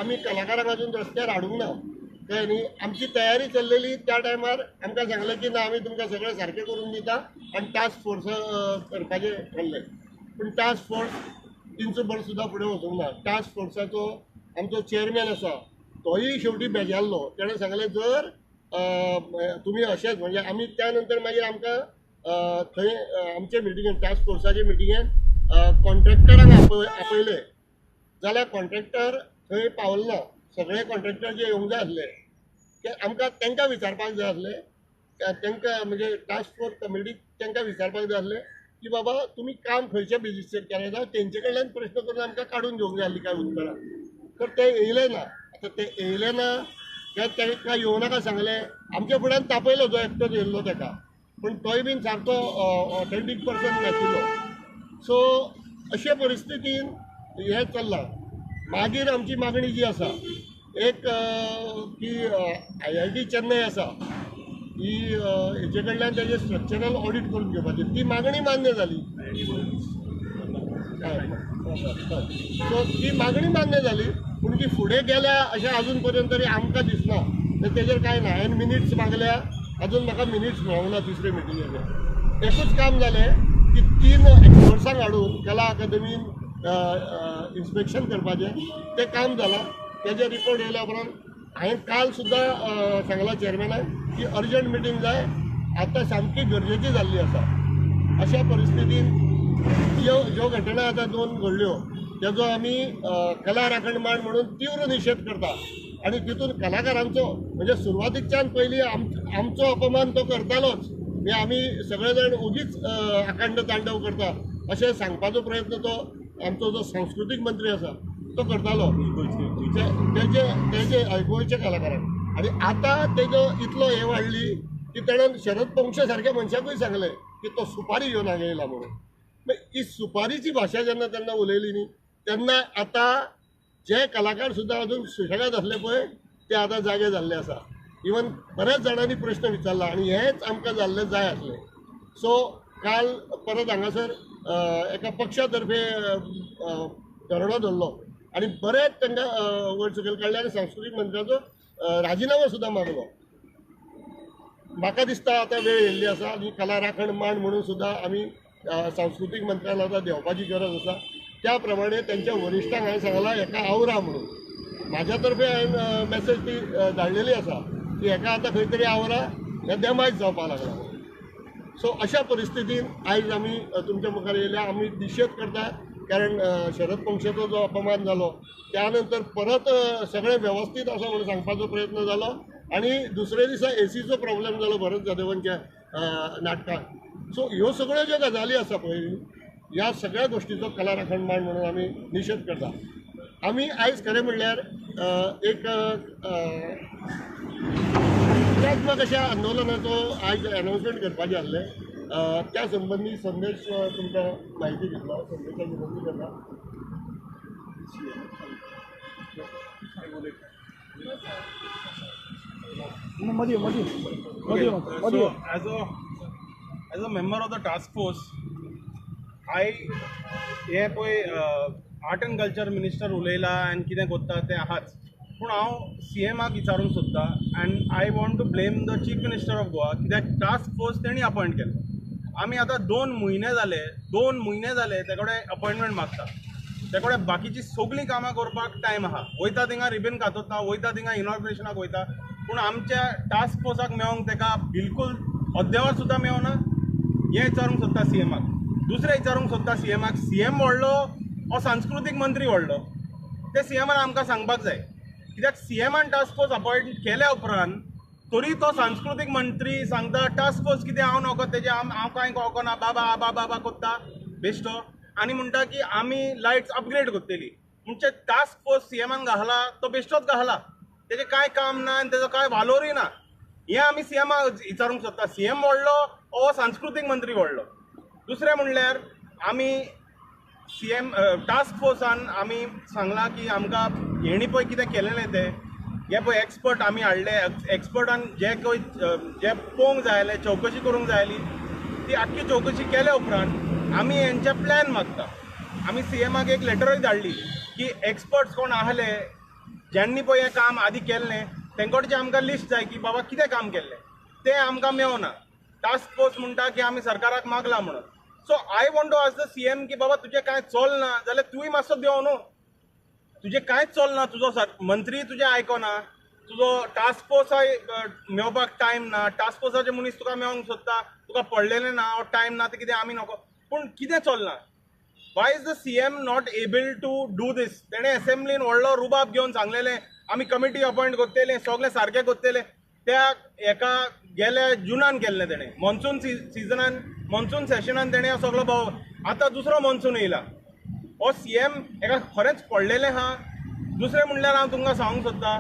आमी कलाकारांक अजून रस्त्यार हाडूंक ना, कळ्ळें न्ही. आमची तयारी चल्लेली त्या टायमार आमकां सांगलें की ना आमी तुमकां सगळें सारकें करून दिता आनी टास्क फोर्स करपाचें ठरलें. पूण टास्क फोर्स इंचभर सुद्दां फुडें वचूंक ना. टास्क फोर्साचो आमचो चेअरमॅन आसा तोय शेवटी बेजारलो. तेणें सांगलें जर तुमी अशेंच म्हणजे आमी त्या नंतर मागीर आमकां थंय आमचे मिटिंगेन टास्क फोर्साचे मिटिंगेन कॉन्ट्रॅक्टरांक आपयले जाल्यार कॉन्ट्रॅक्टर थंय पावल ना. सगळे कॉन्ट्रॅक्टर जे येवंक जाय आसले ते आमकां तांकां विचारपाक जाय आसले, तांकां म्हणजे टास्क फोर्स कमिटीक तांकां विचारपाक जाय आसले की बाबा तुमी काम खंयच्या बेजीसचेर केलें, जाल्यार तेंचे कडल्यान प्रश्न करून आमकां काडून घेवंक जाय आसली कांय उत्तरां. तर ते येयले ना. आतां ते येयले ना ते तांकां येवं नाका सांगलें, आमच्या फुड्यान तापयलो जो एकटोच येयल्लो ताका, पूण तोय बीन सारको ऑथेंटीक पर्सन नाशिल्लो. सो अशे परिस्थितीन हें चल्लां. मागीर आमची मागणी जी आसा एक की IIT Chennai आसा ही हेजे कडल्यान तेजें स्ट्रक्चरल ऑडीट करून घेवपाचें, ती मागणी मान्य जाली. सो ती मागणी मान्य जाली पूण ती फुडें गेल्या अशें अजून पर्यंत तरी आमकां दिसना. तेजेर कांय ना. हांवें मिनिट्स मागल्या, अजून म्हाका मिनिट्स मेळोंक ना तिसरे मिटिंगेचे. एकूच काम जालें की 3 एक्सपर्ट्सांक हाडून कला अकादमीन इन्स्पेक्शन करपाचें तें काम जालां. तेजे रिपोर्ट येयल्या उपरांत हांवें काल सुद्दां सांगलां चेअरमॅनाक की अर्जंट मिटींग जाय, आतां सामकी गरजेची जाल्ली आसा. अशा परिस्थितीन ह्यो ज्यो घटना आतां 2 घडल्यो तेजो आमी कला राखण मांड म्हणून तीव्र निशेध करता आनी तितून कलाकारांचो म्हणजे सुरवातीकच्यान पयलीं आमचो अपमान तो करतालोच, म्हणजे आमी सगळे जाण ओगीच अखंड तांडव करता अशें सांगपाचो प्रयत्न तो आमचो जो सांस्कृतीक मंत्री आसा तो करतालो तेजे तेजे गोंयच्या कलाकारांक. आनी आतां तेजो इतलो हें वाडली की तेणें शरद पोंगशे सारक्या मनशाकूय सांगलें की तो सुपारी घेवन हांगा येयला म्हणून. ही सुपारीची भाशा जेन्ना तेन्ना उलयली न्ही तेन्ना आतां जे कलाकार सुद्दां अजून सुशेगाद आसले पळय ते आतां जागे जाल्ले आसा. इवन बऱ्याच जाणांनी प्रश्न विचारला आनी हेंच आमकां जाल्लें जाय आसलें. सो काल परत हांगासर एका पक्षा तर्फे धरणो धरलो आनी बरेंच तांकां वयर सकयल काडले आनी सांस्कृतीक मंत्र्याचो राजिनामो सुद्दां मागलो. म्हाका दिसता आतां वेळ येयल्ली आसा आनी कला राखण मांड म्हणून सुद्दां आमी सांस्कृतीक मंत्र्यान आतां देंवपाची गरज आसा. त्या प्रमाणे तेंच्या वरिश्ठांक हांवें सांगलां हेका आवरा म्हणून. म्हाज्या तर्फे हांवें मॅसेज ती धाडलेली आसा की हेका आतां खंय तरी आवरा, हें डॅमेज जावपाक लागला. सो अशा परिस्थितीन आयज आमी तुमच्या मुखार येयल्या. आमी निशेध करता कारण शरद पोंगशेचो जो अपमान जालो त्या नंतर परत सगळें वेवस्थीत आसा म्हणून सांगपाचो प्रयत्न जालो आनी दुसरे दिसा एसीचो प्रॉब्लेम जालो भरत जाधवांच्या नाटकाक. सो ह्यो सगळ्यो ज्यो गजाली आसा पळय ह्या सगळ्या गोश्टीचो कला राखण मांड म्हणून आमी निशेध करता. आमी आयज खरें म्हणल्यार एक क्रियात्मक अशा आंदोलनाचो आयज अनावन्समेंट करपाचें आसलें. त्या संबंदी संदेश तुमकां म्हायती दितलो. संदेशाक विनंती करता. So as a member of the task force, I हे पळय आर्ट एंड कल्चर मिनिस्टर उलयला आनी कितें करता तें आहाच, पूण हांव सीएमाक विचारूंक सोदता and I want to blame the chief minister of Goa कित्याक टास्क फोर्स तेणी अपॉयंट केलो. आमी आतां 2 म्हयने जाले, 2 म्हयने जाले ते कडेन अपॉयंटमेंट मागता, ते कडेन बाकीची सगळीं कामां करपाक टायम आहा. वयता थिंगा रिबीन कातोता, वयता थिंगा इनॉग्रेशनाक वयता, पूण आमच्या टास्क फोर्साक मेळोंक तेका बिलकूल अद्यावर सुद्दां मेळना. हें विचारूंक सोदता सीएमाक. दुसरें विचारूंक सोदता सीएमाक, सीएम व्हडलो हो सांस्कृतीक मंत्री व्हडलो तें सीएमान आमकां सांगपाक जाय. कित्याक सीएमान टास्क फोर्स अपॉयंट केल्या उपरांत तरी तो सांस्कृतीक मंत्री सांगता टास्क फोर्स कितें हांव नको तेजें हांव कांय कळना बाबा आबा बाबा कोत्ता बेश्टो आनी म्हणटा की आमी लायट्स अपग्रेड करतली. म्हणजे टास्क फोर्स सीएमान घाला तो बेश्टोच घाला, तेजें कांय काम ना आनी तेजो कांय वालोरूय ना. हें आमी सीएमाक विचारूंक सोदता, सीएम व्हडलो ओ सांस्कृतीक मंत्री व्हडलो. दुसरें म्हणल्यार आमी सीएम टास्क फोर्सान आमी सांगलां की आमकां हेणी पळय कितें केलेलें तें हे पळय एक्सपर्ट आमी हाडले, एक्सपर्टान जे पळय जे पळोवंक जाय जाल्यार चवकशी करूंक जाय जाली ती आख्खी चवकशी केल्या उपरांत आमी हेंचे प्लॅन मागता. आमी सीएमाक एक लेटरूय धाडली की एक्सपर्ट्स कोण आहले ज्यांनी पळय हें काम आदी केल्लें तेंकडचें आमकां लिस्ट जाय की बाबा कितें काम केल्लें तें आमकां मेवना. टास्क फोर्स म्हणटा की आमी सरकाराक मागला म्हणून. So I want to ask the CM की बाबा तुजें कांय चलना जाल्यार तुवें मातसो देंव न्हू. तुजें कांयच चलना, तुजो मंत्री तुजें आयकना, तुजो टास्क फोर्साय मेवपाक टायम ना, टास्क फोर्साचे मनीस तुका मेवंक सोदता, तुका पडलेलें ना वो टायम ना तें कितें आमी नको, पूण कितें चलना? Why is the CM not able to do this? तेणें एसेंब्लीन व्हडलो रुबाब घेवन सांगलेलें आमी कमिटी अपॉयंट करतले, सगळें सारकें करतले. त्या हेका गेल्या जुनान केल्लें तेणें, मॉन्सून सिजनान, मॉन्सून सेशनान तेणें सगळो भाव. आतां दुसरो मॉन्सून येयला, हो सीएम हेका खरेंच पडलेलें आहा. दुसरें म्हणल्यार हांव तुमकां सांगूंक सोदता,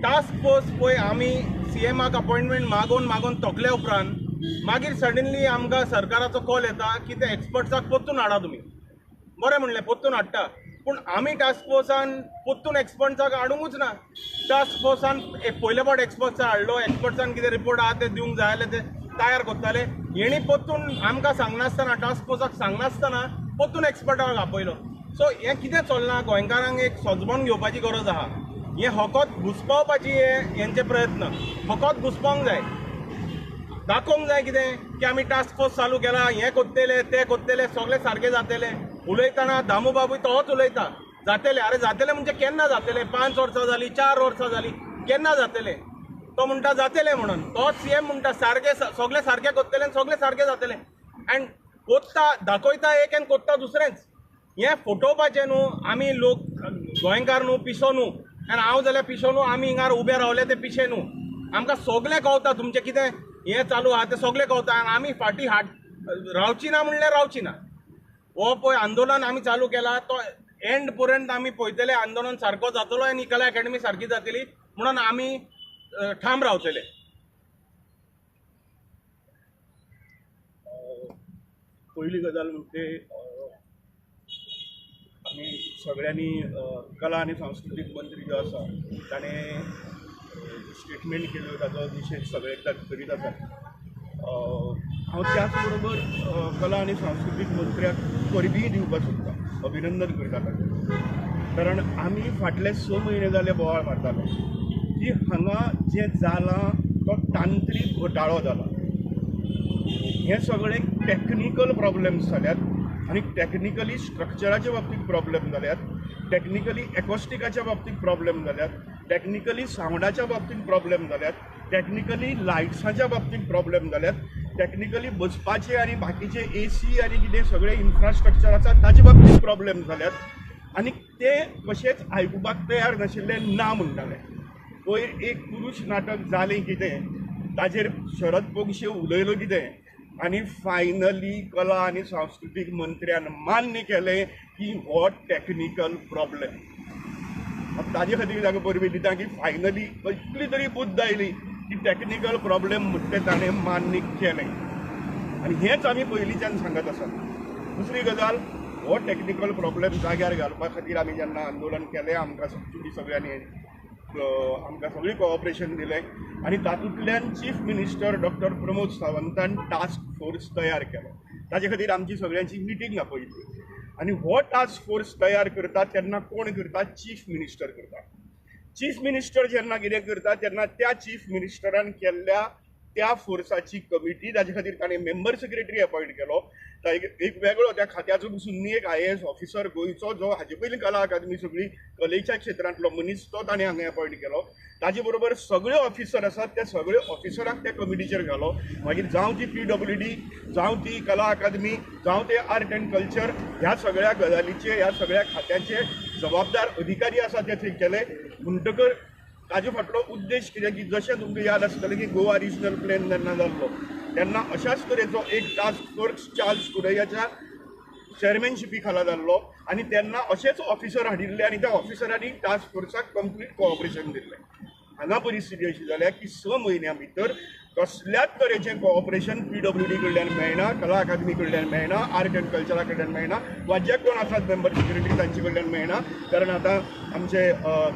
टास्क फोर्स पळय आमी सीएमाक अपॉयंटमेंट मागोवन मागोवन तोकल्या उपरांत मागीर सडनली आमकां सरकाराचो कॉल येता की ते एक्सपर्ट्साक परतून हाडा तुमी. बरें म्हणलें, परतून हाडटा, पूण आमी टास्क फोर्सान परतून एक्सपर्ट्साक हाडुंकूच ना. टास्क फोर्सान एक पयले फावट एक्सपर्ट्साक हाडलो, एक्सपर्ट्सान कितें रिपोर्ट आहा ते दिवंक जाय जाल्यार ते तयार करताले. हेणी परतून आमकां सांगनासतना, टास्क फोर्साक सांगनासतना परतून एक्सपर्टाक आपयलो. सो हें कितें चलना, गोंयकारांक एक सोजमण घेवपाची गरज आहा. हें फकत घुसपावपाची हे हेंचे प्रयत्न, फकत घुसपावंक जाय, दाखोवंक जाय कितें की आमी टास्क फोर्स चालू केला, हें करतले तें करतले, सगळें सारकें जातलें. उलयतना दामू बाबूय तोच उलयता, जातले. अरे जातले म्हणजे केन्ना जातले? 5 वर्सां जालीं, 4 वर्सां जालीं, केन्ना जातले? तो म्हणटा जातले म्हणून, तोच सीएम म्हणटा सारकें सगळें सारकें करतले, सगळें सारकें जातलें. एंड कोत्ता दाखयता एक आनी कोत्ता दुसरेंच. हें फटोवपाचें न्हू. आमी लोक गोंयकार न्हू, पिसो न्हू, आनी हांव जाल्यार पिसो न्हू, आमी हिंगार उबे रावले ते पिशे न्हू. आमकां सगळें कळटा तुमचें कितें हें चालू आहा तें सगळें कळटा, आनी आमी फाटीं हाट रावची ना म्हणल्यार रावची ना. हो पळय आंदोलन आमी चालू केला तो एंड पर्यंत आमी पळयतले, आंदोलन सारको जातलो आनी कला अकादमी सारकी जातली म्हणून आमी ठाम रावतले. पयली गजाल म्हणजे आमी सगळ्यांनी कला आनी सांस्कृतीक मंत्री जो आसा ताणें स्टेटमेंट केल्यो, ताचो निशेध सगळे करीत आसात. हांव त्याच बरोबर कला आनी सांस्कृतीक मंत्र्याक परबीय दिवपाक सोदता, अभिनंदन करता ताचें. कारण आमी फाटले 6 म्हयने जाले बोवाळ मारताले की हांगा जें जालां तो तांत्रीक घोटाळो जाला, हें सगळें टॅक्निकल प्रॉब्लम्स जाल्यात आनी टॅक्निकली स्ट्रक्चराच्या बाबतींत प्रॉब्लम जाल्यात, टॅक्निकली एकॉस्टिकाच्या बाबतींत प्रॉब्लम जाल्यात, टॅक्निकली सावंडाच्या बाबतींत प्रॉब्लम जाल्यात, टॅक्निकली लायट्साच्या बाबतींत प्रॉब्लम जाल्यात, टॅक्निकली बसपाचे आनी बाकीचे ए सी आनी कितें सगळें इन्फ्रास्ट्रक्चर आसा ताचे बाबतींत प्रॉब्लम जाल्यात. आनी ते कशेंच आयकुपाक तयार नाशिल्ले, ना म्हणटाले. पयर एक पुरूश नाटक जालें कितें, ताजेर शरद पोंगशे उलयलो कितें, आनी फायनली कला आनी सांस्कृतीक मंत्र्यान मान्य केलें की हो टॅक्निकल प्रॉब्लम. ताजे खातीर ताका परबी दिता की फायनली इतली तरी बुद्द आयली की टॅक्निकल प्रॉब्लम म्हणटा तें ताणें मान्य केलें. आनी हेंच आमी पयलींच्यान सांगत आसात. दुसरी गजाल, हो टॅक्निकल प्रॉब्लम जाग्यार घालपा खातीर आमी जेन्ना आंदोलन केलें, आमकां तुमी सगळ्यांनी आमकां सगळीं कॉपरेशन दिलें आनी तातूंतल्यान चीफ मिनिस्टर डॉक्टर प्रमोद सावंतान टास्क फोर्स तयार केलो. ताजे खातीर आमची सगळ्यांची मिटींग आपयली आनी हो टास्क फोर्स तयार करता तेन्ना कोण करता? चीफ मिनिस्टर करता. चीफ मिनिस्टर जेन्ना कितें करता तेन्ना त्या चीफ मिनिस्टरान केल्ल्या त्या फोर्साची कमिटी, ताजे खातीर ताणें मेंबर सेक्रेटरी अपॉयंट केलो, एक वेगळो त्या खात्याचो पसून न्ही एक IAS officer गोंयचो जो हाजे पयलीं कला अकादमी सगळी कलेच्या क्षेत्रांतलो मनीस, तो ताणें हांगा अपॉयंट केलो. ताजे बरोबर सगळे ऑफिसर आसात त्या सगळे ऑफिसरांक त्या कमिटीचेर घालो. मागीर जावं ती PWD, जावं ती कला अकादमी, जावं ते आर्ट एंड कल्चर, ह्या सगळ्या गजालीचे ह्या सगळ्या खात्याचे जबाबदार अधिकारी आसा ते थंय केले. म्हणटकर ताजे फाटलो उद्देश कितें की जशें तुमकां याद आसतलें की गोवा रिजनल प्लॅन जेन्ना जाल्लो तेन्ना अशाच तरेचो एक टास्क फोर्स चार्ल्स कुरैयाच्या चेअरमॅनशिपी खाला जाल्लो आनी तेन्ना अशेच ऑफिसर हाडिल्ले आनी त्या ऑफिसरांनी टास्क फोर्साक कंप्लीट कॉपरेशन दिल्लें. हांगा परिस्थिती अशी जाल्या की 6 म्हयन्यां भितर कसल्याच तरेचें कॉपरेशन PWD कडल्यान मेळना, कला अकादमी कडल्यान मेळना, आर्ट एंड कल्चरा कडल्यान मेळना, वा जे कोण आसात मेंबर सेक्रेटरी तांचे कडल्यान मेळना. कारण आतां आमचे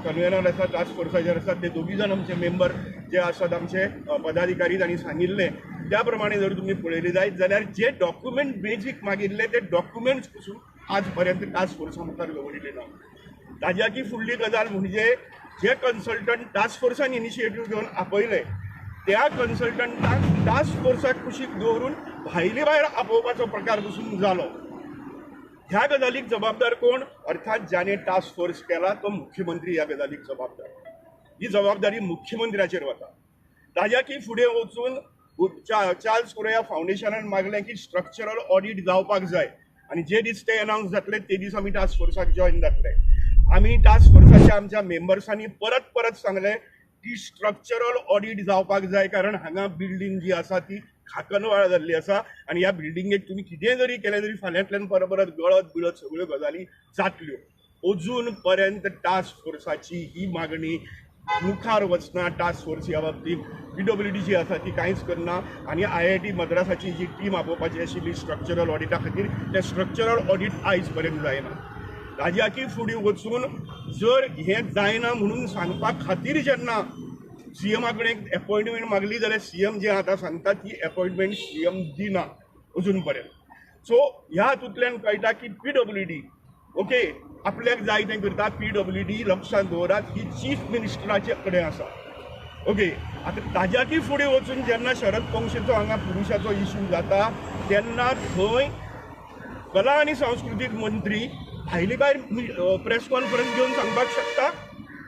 कन्वेनर आसात, टास्क फोर्साचेर आसात, ते दोगी जाण आमचे मेंबर जे आसात आमचे पदाधिकारी तांणी सांगिल्लें त्या प्रमाणे जर तुमी पळयले जायत जाल्यार जे डॉक्युमेंट बेजीक मागिल्ले ते डॉक्युमेंट्स पसून आज पर्यंत टास्क फोर्सा मुखार दवरिल्ले ना. ताज्याकी फुडली गजाल म्हणजे जे कन्सल्टंट टास्क फोर्सान इनिशिएटीव घेवन आपयले त्या कन्सल्टंटाक टास्क फोर्साक कुशीक दवरून भायले भायर आपोवपाचो प्रकार पसून जालो. ह्या गजालीक जबाबदार कोण? अर्थात ज्याने टास्क फोर्स केला तो मुख्यमंत्री ह्या गजालीक जबाबदार. ही जबाबदारी मुख्यमंत्र्याचेर वता. ताज्या की फुडें वचून चार्ल्स कोरेया फावंडेशनान मागलें की स्ट्रक्चरल ऑडीट जावपाक जाय आनी जे दीस ते अनावन्स जातले ते दीस आमी टास्क फोर्साक जॉयन जातले. आमी टास्क फोर्साच्या आमच्या मेंबर्सांनी परत परत सांगलें की स्ट्रक्चरल ऑडीट जावपाक जाय, कारण हांगा बिल्डींग जी आसा ती खाकनवाळ जाल्ली आसा आनी ह्या बिल्डिंगेक तुमी कितेंय जरी केलें तरी फाल्यांतल्यान परत परत गळत बिळत सगळ्यो गजाली जातल्यो. अजून पर्यंत टास्क फोर्साची ही मागणी मुखार वचना. टास्क फोर्स ह्या बाबतींत पीडब्ल्यूडी जी आसा ती कांयच करना आनी IIT मद्रासाची जी टीम आपोवपाची आशिल्ली स्ट्रक्चरल ऑडिटा खातीर तें स्ट्रक्चरल ऑडीट आयज पर्यंत जायना. ताज्याकी फुडें वचून जर हें जायना म्हणून सांगपा खातीर जेन्ना सीएमा कडेन एपॉयंटमेंट मागली जाल्यार सीएम जे आतां सांगता ती एपॉयंटमेंट सीएम दिना अजून पर्यंत. सो ह्या हातूंतल्यान कळटा की पीडब्ल्यूडी ओके आपल्याक जाय तें करता. पीडब्ल्यूडी लक्षांत दवरात ही चीफ मिनिस्टराचे कडेन आसा. ओके, आतां ताज्याकी फुडें वचून जेन्ना शरद पोंगशेचो हांगा पुरुशाचो इशू जाता तेन्ना थंय कला आनी सांस्कृतीक मंत्री भायले भायर प्रेस कॉन्फरन्स घेवन सांगपाक शकता.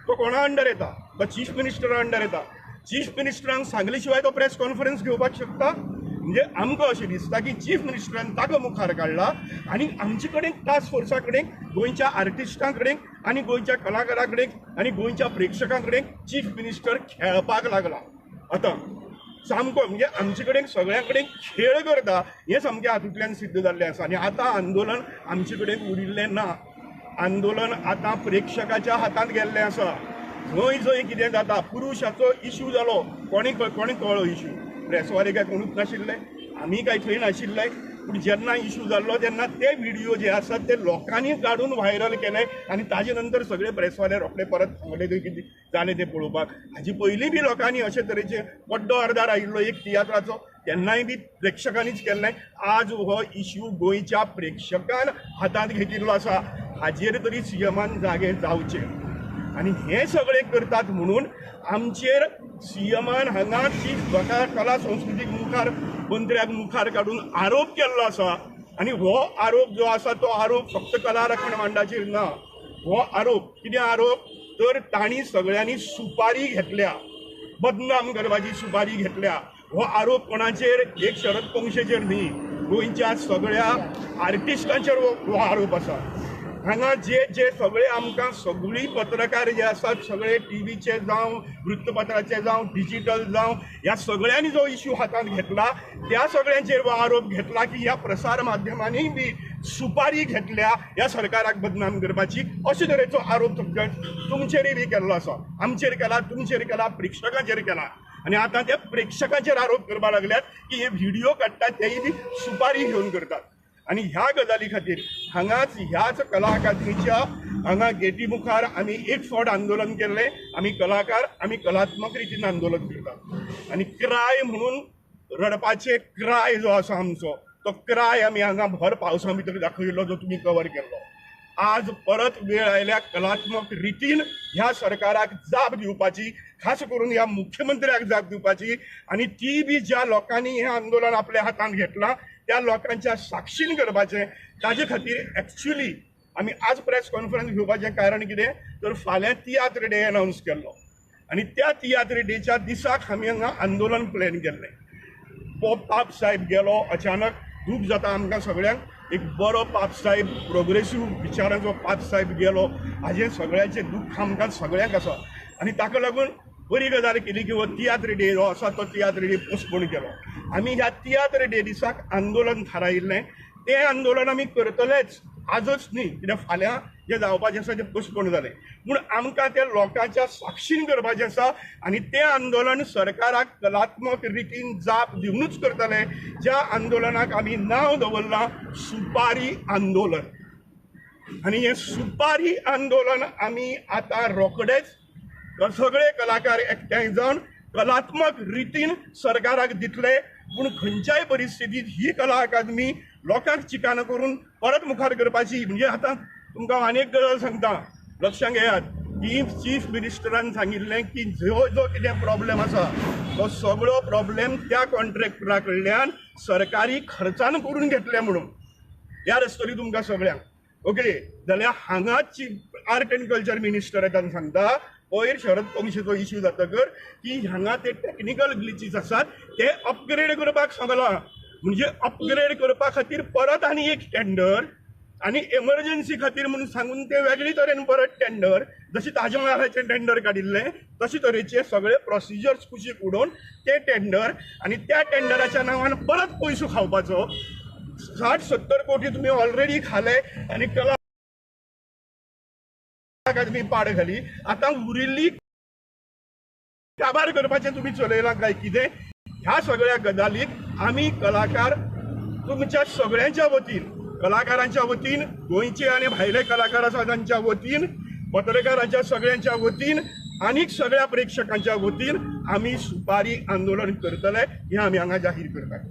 तो कोणा अंडर येता? तो चीफ मिनिस्टरा अंडर येता. चीफ मिनिस्टरांक सांगले शिवाय तो प्रेस कॉन्फरन्स घेवपाक शकता? म्हणजे आमकां अशें दिसता की चीफ मिनिस्टरान ताका मुखार काडला आनी आमचे कडेन टास्क फोर्सा कडेन, गोंयच्या आर्टिस्टां कडेन आनी गोंयच्या कलाकारां कडेन आनी गोंयच्या प्रेक्षकां कडेन चीफ मिनिस्टर खेळपाक लागला. आतां सामको म्हणजे आमचे कडेन सगळ्यां कडेन खेळ करता हें सामकें हातूंतल्यान सिद्ध जाल्लें आसा. आनी आतां आंदोलन आमचे कडेन उरिल्लें ना. आंदोलन आतां प्रेक्षकाच्या हातांत गेल्लें आसा. जंय जंय कितें जाता, पुरुशाचो इशू जालो, कोणी कोणी कळ्ळो इशू, प्रेसवाले काय कोणूच नाशिल्ले, आमी काय थंय नाशिल्ले, पूण जेन्ना इशू जाल्लो तेन्ना ते व्हिडिओ जे आसात ते लोकांनी काडून व्हायरल केले आनी ताजे नंतर सगळे प्रेसवाले रोखडे परत सांगले थंय कितें जालें तें पळोवपाक. हाजे पयलीं बी लोकांनी अशे तरेचे पड्डो अर्दार आयिल्लो एक तियात्राचो, तेन्नाय बी प्रेक्षकांनीच केल्लें. आज हो इशू गोंयच्या प्रेक्षकान हातांत घेतिल्लो आसा. हाजेर तरी सीएमान जागे जावचें आनी हें सगळें करतात म्हणून आमचेर सीएमान हांगा चीफ कला संस्कृतीक मुखार मंत्र्याक मुखार काडून आरोप केल्लो आसा. आनी हो आरोप जो आसा तो आरोप फक्त कला राखण मांडाचेर ना. हो आरोप कितें आरोप तर तांणी सगळ्यांनी सुपारी घेतल्या, बदनाम करपाची सुपारी घेतल्या. हो आरोप कोणाचेर? एक शरद पोंगशेचेर न्ही, गोंयच्या सगळ्या आर्टिस्टांचेर हो आरोप आसा. हांगा जे जे सगळे आमकां सगळीं पत्रकार जे आसात, सगळे टीव्हीचे जावं, वृत्तपत्राचे जावं, डिजिटल जावं, ह्या सगळ्यांनी जो इशू हातांत घेतला त्या सगळ्यांचेर हो आरोप घेतला की ह्या प्रसार माध्यमांनी बी सुपारी घेतल्या ह्या सरकाराक बदनाम करपाची, अशे तरेचो आरोप तुमचेरूय बी केल्लो आसा. आमचेर केला, तुमचेर केला, प्रेक्षकांचेर केला. आनी आतां ते प्रेक्षकांचेर आरोप करपाक लागल्यात की हे व्हिडिओ काडटात तेय बी सुपारी घेवन करतात. आनी ह्या गजाली खातीर हांगाच ह्याच कला अकादमीच्या हांगा गेटी मुखार आमी एक फावट आंदोलन केल्लें. आमी कलाकार, आमी कलात्मक रितीन आंदोलन करतात आनी क्राय म्हणून रडपाचे क्राय जो आसा आमचो तो क्राय आमी हांगा भर पावसा भितर दाखयल्लो, जो तुमी कवर केल्लो. आज परत वेळ आयल्या कलात्मक रितीन ह्या सरकाराक जाप दिवपाची, खास करून ह्या मुख्यमंत्र्याक जाप दिवपाची. आनी ती बी ज्या लोकांनी हें आंदोलन आपल्या हातांत घेतलां त्या लोकांच्या साक्षीन करपाचें. ताजे खातीर एक्च्युअली आमी आज प्रेस कॉन्फरन्स घेवपाचें कारण कितें तर फाल्यां तियात्र डे अनावन्स केल्लो आनी त्या तियात्र डेच्या दिसाक आमी हांगा आंदोलन प्लॅन केल्लें. पाप साहेब गेलो अचानक, दूख जाता आमकां सगळ्यांक. एक बरो पाप साहेब, प्रोग्रेसीव विचारांचो पाप साहेब गेलो, हाजें सगळ्यांचें दुख्ख आमकां सगळ्यांक आसा. आनी ताका लागून बरी गजाल केली की हो तियात्र डे जो आसा तो तियात्र डे पोस्टपोन केलो. आमी ह्या तियात्र डे दिसाक आंदोलन थारायिल्लें, तें आंदोलन आमी करतलेच, आजच न्ही, कित्याक फाल्यां जें जावपाचें आसा तें पोस्टपोन जालें. पूण आमकां तें लोकांच्या साक्षीन करपाचें आसा आनी तें आंदोलन सरकाराक कलात्मक रितीन जाप दिवनूच करतले. ज्या आंदोलनाक आमी नांव दवरलां सुपारी आंदोलन. आनी हें सुपारी आंदोलन आमी आतां रोखडेच सगळे कलाकार एकठांय जावन कलात्मक रितीन सरकाराक दितले. पूण खंयच्याय परिस्थितींत ही कला अकादमी लोकांक चिकान करून परत मुखार करपाची. म्हणजे आतां तुमकां आनी एक गजाल सांगता, लक्षांत घेयात, की चीफ मिनिस्टरान सांगिल्लें की जो जो कितें प्रॉब्लेम आसा तो सगळो प्रॉब्लेम त्या कॉन्ट्रॅक्टरा कडल्यान सरकारी खर्चान करून घेतले म्हणून. याद आसतली तुमकां सगळ्यांक. ओके, जाल्यार हांगा आर्ट एंड कल्चर मिनिस्टर येता सांगता पयर शरद पोंगशेचो इश्यू जातकर की हांगा ते टॅक्निकल ग्लिचीस आसात ते अपग्रेड करपाक सांगलां. म्हणजे अपग्रेड करपा खातीर परत आनी एक टेंडर आनी एमर्जन्सी खातीर म्हणून सांगून ते वेगळे तरेन परत टेंडर, जशें ताजमहालाचें टेंडर काडिल्लें तशे तरेचे सगळे प्रोसिजर्स कुशीक उडोवन ते टेंडर आनी त्या टेंडराच्या नांवान परत पयसो खावपाचो. 60-70 कोटी तुमी ऑलरेडी खाले आनी कला अकादमी पाड घाली. आतां उरिल्ली काबार करपाचें तुमी चलयलां काय कितें? ह्या सगळ्या गजालीक आमी कलाकार तुमच्या सगळ्यांच्या वतीन, कलाकारांच्या वतीन, गोंयचे आनी भायले कलाकार आसा तांच्या वतीन, पत्रकारांच्या सगळ्यांच्या वतीन आनीक सगळ्या प्रेक्षकांच्या वतीन आमी सुपारी आंदोलन करतले हें आमी हांगा जाहीर करतात.